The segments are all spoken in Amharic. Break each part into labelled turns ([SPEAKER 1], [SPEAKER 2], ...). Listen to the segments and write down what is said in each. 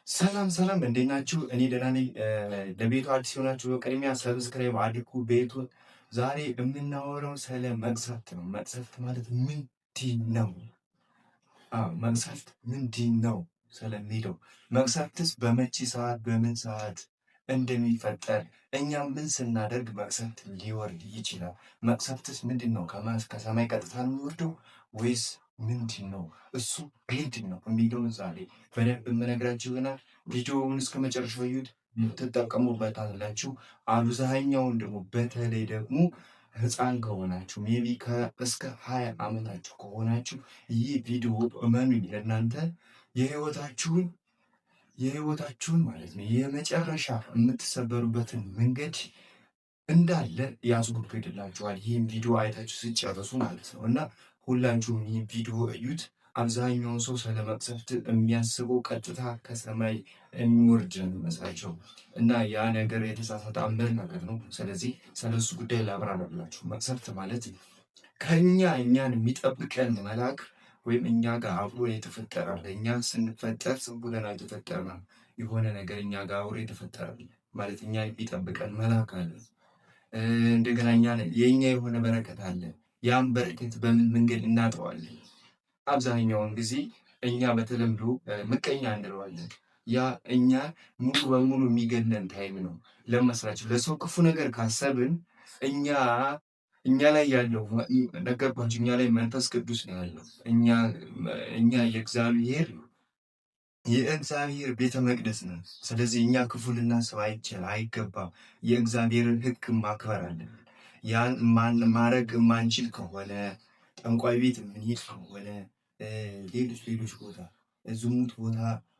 [SPEAKER 1] ሰላም ሰላም፣ እንዴት ናችሁ? እኔ ደህና ነኝ። ለቤቱ አዲስ የሆናችሁ በቅድሚያ subscribe አድርጉ ቤቱን። ዛሬ የምናወራው ስለ መቅሰፍት ነው። መቅሰፍት ማለት ምንድን ነው? መቅሰፍት ምንድን ነው ስለሚለው፣ መቅሰፍትስ በመቼ ሰዓት በምን ሰዓት እንደሚፈጠር፣ እኛ ምን ስናደርግ መቅሰፍት ሊወርድ ይችላል? መቅሰፍትስ ምንድን ነው? ከሰማይ ቀጥታ ነው የሚወርደው ወይስ ምንድን ነው? እሱ ምንድን ነው የሚለውን ዛሬ በደንብ የምነግራችሁ ይሆናል። ቪዲዮውን እስከ መጨረሻው እዩት፣ ትጠቀሙበታላችሁ። አብዛኛውን ደግሞ በተለይ ደግሞ ህፃን ከሆናችሁ፣ maybe እስከ 20 ዓመታችሁ ከሆናችሁ፣ ይህ ቪዲዮ እመኑኝ ለእናንተ የህይወታችሁን ማለት ነው የመጨረሻ የምትሰበሩበትን መንገድ እንዳለ ያስወግድላችኋል። ይህም ቪዲዮ አይታችሁ ስትጨርሱ ማለት ነው። እና ሁላችሁም ይህን ቪዲዮ እዩት። አብዛኛውን ሰው ስለ መቅሰፍት የሚያስበው ቀጥታ ከሰማይ የሚወርድ ነው የሚመስላቸው እና ያ ነገር የተሳሳተ አመለካከት ነው። ስለዚህ ስለሱ ጉዳይ ላብራራላችሁ። መቅሰፍት ማለት ከኛ እኛን የሚጠብቀን መልአክ ወይም እኛ ጋር አብሮ የተፈጠረ፣ እኛ ስንፈጠር ዝም ብለን አልተፈጠርንም። የሆነ ነገር እኛ ጋር አብሮ የተፈጠረ ማለት እኛ የሚጠብቀን መልአክ አለ። እንደገና የእኛ የሆነ በረከት አለ። ያን በረከት በምን መንገድ እናጠዋለን? አብዛኛውን ጊዜ እኛ በተለምዶ ምቀኛ እንለዋለን። ያ እኛ ሙሉ በሙሉ የሚገለን time ነው ለመስራቸው። ለሰው ክፉ ነገር ካሰብን እኛ ላይ ያለው፣ ነገርኳችሁ፣ እኛ ላይ መንፈስ ቅዱስ ነው ያለው። እኛ የእግዚአብሔር ቤተ መቅደስ ነን። ስለዚህ እኛ ክፉ ልናስብ አይችል አይገባም። የእግዚአብሔርን ሕግ ማክበር አለብን። ያን ማድረግ የማንችል ከሆነ፣ ጠንቋይ ቤት የምንሄድ ከሆነ፣ ሌሎች ሌሎች ቦታ፣ ዝሙት ቦታ፣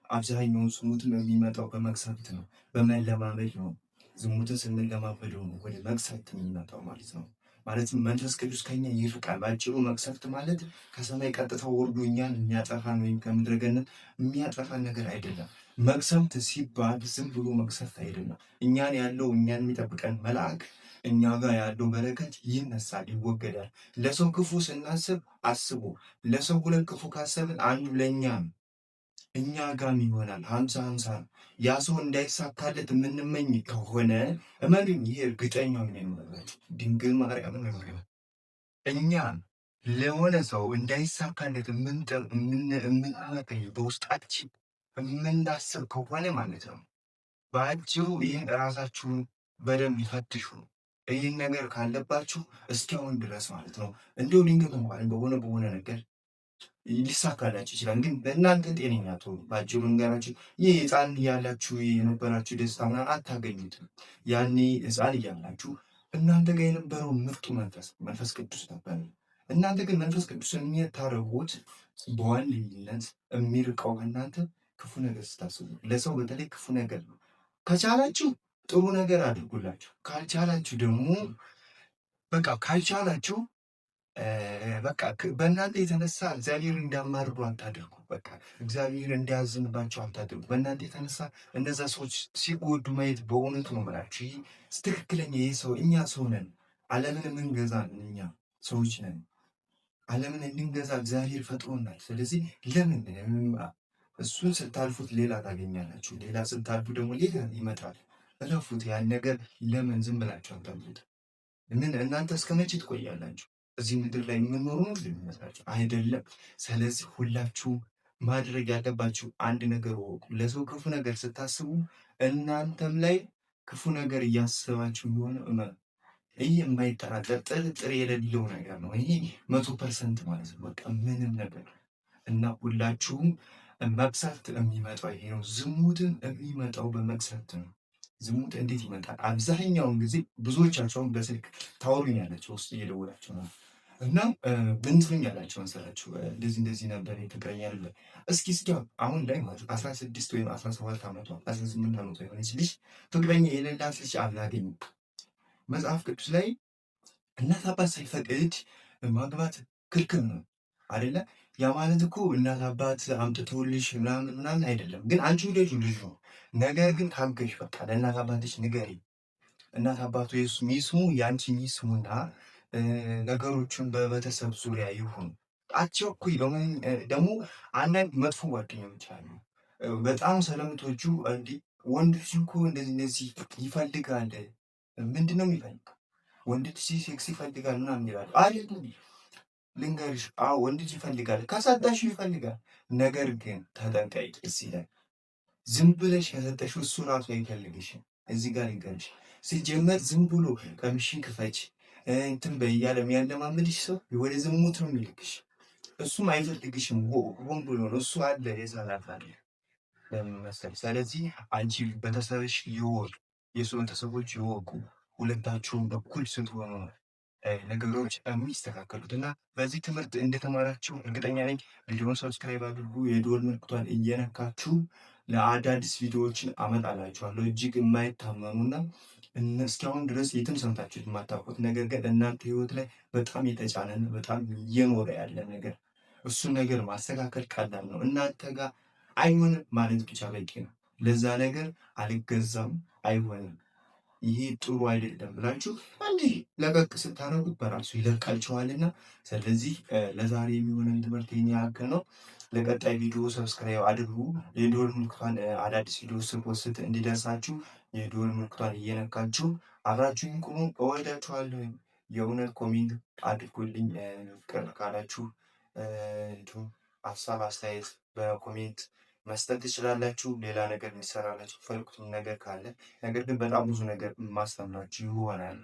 [SPEAKER 1] አብዛኛውን ዝሙትም የሚመጣው በመቅሰፍት ነው፣ በመለማመድ ነው። ዝሙትን ስንለማመደው ነው ወደ መቅሰፍት የሚመጣው ማለት ነው። ማለትም መንፈስ ቅዱስ ከኛ ይርቃል። በአጭሩ መቅሰፍት ማለት ከሰማይ ቀጥታ ወርዶ እኛን የሚያጠፋን ወይም ከምድረ ገነት የሚያጠፋን ነገር አይደለም። መቅሰፍት ሲባል ዝም ብሎ መቅሰፍት አይደለም። እኛን ያለው፣ እኛን የሚጠብቀን መልአክ፣ እኛ ጋር ያለው በረከት ይነሳል፣ ይወገዳል። ለሰው ክፉ ስናስብ አስቡ። ለሰው ሁለት ክፉ ካሰብን አንዱ ለእኛም እኛ ጋም ይሆናል። 50-50 ነው። ያ ሰው እንዳይሳካለት የምንመኝ ከሆነ እመኑኝ፣ ይሄ እርግጠኛ ሆኜ ነው የምነግራችሁ። ድንግል ማርያምን ነው። እኛ ለሆነ ሰው እንዳይሳካለት የምንመኝ፣ በውስጣችን የምናስብ ከሆነ ማለት ነው። በአጭሩ ይህን ራሳችሁን በደንብ ይፈትሹ። ይህን ነገር ካለባችሁ እስካሁን ድረስ ማለት ነው እንዲሁ ድንገት እንኳን በሆነ በሆነ ነገር ሊሳካላችሁ ይችላል። ግን በእናንተ ጤነኛ ትሆኑ። በአጭሩ ንገራችሁ፣ ይህ ህፃን እያላችሁ የነበራችሁ ደስታ ምናምን አታገኙትም። ያኔ ህፃን እያላችሁ እናንተ ጋር የነበረው ምርጡ መንፈስ መንፈስ ቅዱስ ነበር። እናንተ ግን መንፈስ ቅዱስን የምታደርጉት በዋነኝነት የሚርቀው ከእናንተ ክፉ ነገር ስታስቡ፣ ለሰው በተለይ ክፉ ነገር ነው። ከቻላችሁ ጥሩ ነገር አድርጉላችሁ፣ ካልቻላችሁ ደግሞ በቃ ካልቻላችሁ በቃ በእናንተ የተነሳ እግዚአብሔር እንዲያማርሩ አታድርጉ። በቃ እግዚአብሔር እንዲያዝንባቸው አታድርጉ። በእናንተ የተነሳ እነዛ ሰዎች ሲጎዱ ማየት፣ በእውነቱ ነው የምላችሁ፣ ይህ ትክክለኛ ይህ ሰው፣ እኛ ሰው ነን። ዓለምን የምንገዛ እኛ ሰዎች ነን። ዓለምን እንድንገዛ እግዚአብሔር ፈጥሮናል። ስለዚህ ለምን እሱን ስታልፉት ሌላ ታገኛላችሁ። ሌላ ስታልፉ ደግሞ ሌላ ይመጣል። እለፉት ያን ነገር። ለምን ዝም ብላችሁ አታልፉት? ምን እናንተ እስከ መቼ ትቆያላችሁ? እዚህ ምድር ላይ የምኖሩ ነው የሚመስላችሁ? አይደለም። ስለዚህ ሁላችሁ ማድረግ ያለባችሁ አንድ ነገር ወቁ። ለሰው ክፉ ነገር ስታስቡ እናንተም ላይ ክፉ ነገር እያሰባችሁ እንደሆነ እመኑ። ይህ የማይጠራጠር፣ ጥርጥር የሌለው ነገር ነው። ይሄ 100% ማለት ነው። በቃ ምንም ነገር። እና ሁላችሁም መቅሰፍት የሚመጣው ይሄ ነው። ዝሙትን የሚመጣው በመቅሰፍት ነው። ዝሙት እንዴት ይመጣል? አብዛኛውን ጊዜ ብዙዎቻቸውን በስልክ ታወሩኛላችሁ፣ ውስጥ እየደወላችሁ ነው እና ምን ትሉኛላችሁ መሰላችሁ? እንደዚህ እንደዚህ ነበር ፍቅረኛ አለ። እስኪ እስኪ አሁን ላይ ማለት 16 ወይም 17 ዓመቷ፣ 18 ዓመቷ የሆነች ልጅ ፍቅረኛ የሌላት ልጅ አላገኝም። መጽሐፍ ቅዱስ ላይ እናት አባት ሳይፈቅድ ማግባት ክልክል ነው አይደለ? ያ ማለት እኮ እናት አባት አምጥቶልሽ ምናምን ምናምን አይደለም። ግን አንቺ ውደጂው ልጅ ነው። ነገር ግን ታገሽ፣ በቃ ለእናት አባትሽ ንገሪ። እናት አባቱ ይስሙ፣ የአንቺን ይስሙና ነገሮችን በቤተሰብ ዙሪያ ይሁን። አትቸኩይ። ደግሞ አንዳንድ መጥፎ ጓደኞች አሉ። በጣም ሰለምቶቹ እንዲህ ወንድ ልጅ እኮ እንደዚህ እንደዚህ ይፈልጋል። ምንድን ነው የሚፈልገው? ወንድ ልጅ ሴክስ ይፈልጋል ምናምን ይላሉ። አይደለም፣ ልንገርሽ፣ አዎ ወንድ ልጅ ይፈልጋል፣ ከሰጠሽው ይፈልጋል። ነገር ግን ተጠንቀቂ። እዚህ ላይ ዝም ብለሽ ከሰጠሽው እሱ ራሱ አይፈልግሽም። እዚህ ጋር ልንገርሽ፣ ሲጀመር ዝም ብሎ ቀሚስሽን ክፈች እንትን በይ እያለ የሚያለማምድሽ ሰው ወደ ዝሙት ነው የሚልክሽ። እሱም አይፈልግሽም፣ ሆን ብሎ ነው። እሱ አለ የሰራት አለ ለምን መሰለሽ? ስለዚህ አንቺ ቤተሰብሽ ይወቅ፣ የእሱ ቤተሰቦች ይወቁ። ሁለታችሁም በኩል ስትሆኑ ነው ነገሮች የሚስተካከሉት። እና በዚህ ትምህርት እንደተማራችሁ እርግጠኛ ነኝ። ቪዲዮን subscribe አድርጉ፣ የደወል ምልክቷን እየነካችሁ ለአዳዲስ ቪዲዮዎችን አመጣላችኋለሁ። እጅግ የማይታመኑና እስካሁን ድረስ የትም ሰምታችሁት የማታውቁት ነገር ግን እናንተ ህይወት ላይ በጣም የተጫነን በጣም እየኖረ ያለ ነገር፣ እሱን ነገር ማስተካከል ቀላል ነው። እናንተ ጋር አይሆንም ማለት ብቻ በቂ ነው። ለዛ ነገር አልገዛም፣ አይሆንም፣ ይሄ ጥሩ አይደለም ብላችሁ እንዲህ ለቀቅ ስታደርጉት በራሱ ይለቃችኋልና። ስለዚህ ለዛሬ የሚሆነን ትምህርት ይህን ያክል ነው። ለቀጣይ ቪዲዮ subscribe አድርጉ። የደወል ምልክቷን አዳዲስ ቪዲዮ ስ post እንዲደርሳችሁ የደወል ምልክቷን እየነካችሁ አብራችሁኝ ቁሙ። እወዳችኋለሁ። የእውነት comment አድርጉልኝ ቅር ካላችሁ፣ እንዲሁም ሀሳብ አስተያየት በ comment መስጠት ትችላላችሁ። ሌላ ነገር የሚሰራላችሁ ፈልጉትም ነገር ካለ፣ ነገር ግን በጣም ብዙ ነገር ማስተምራችሁ ይሆናል።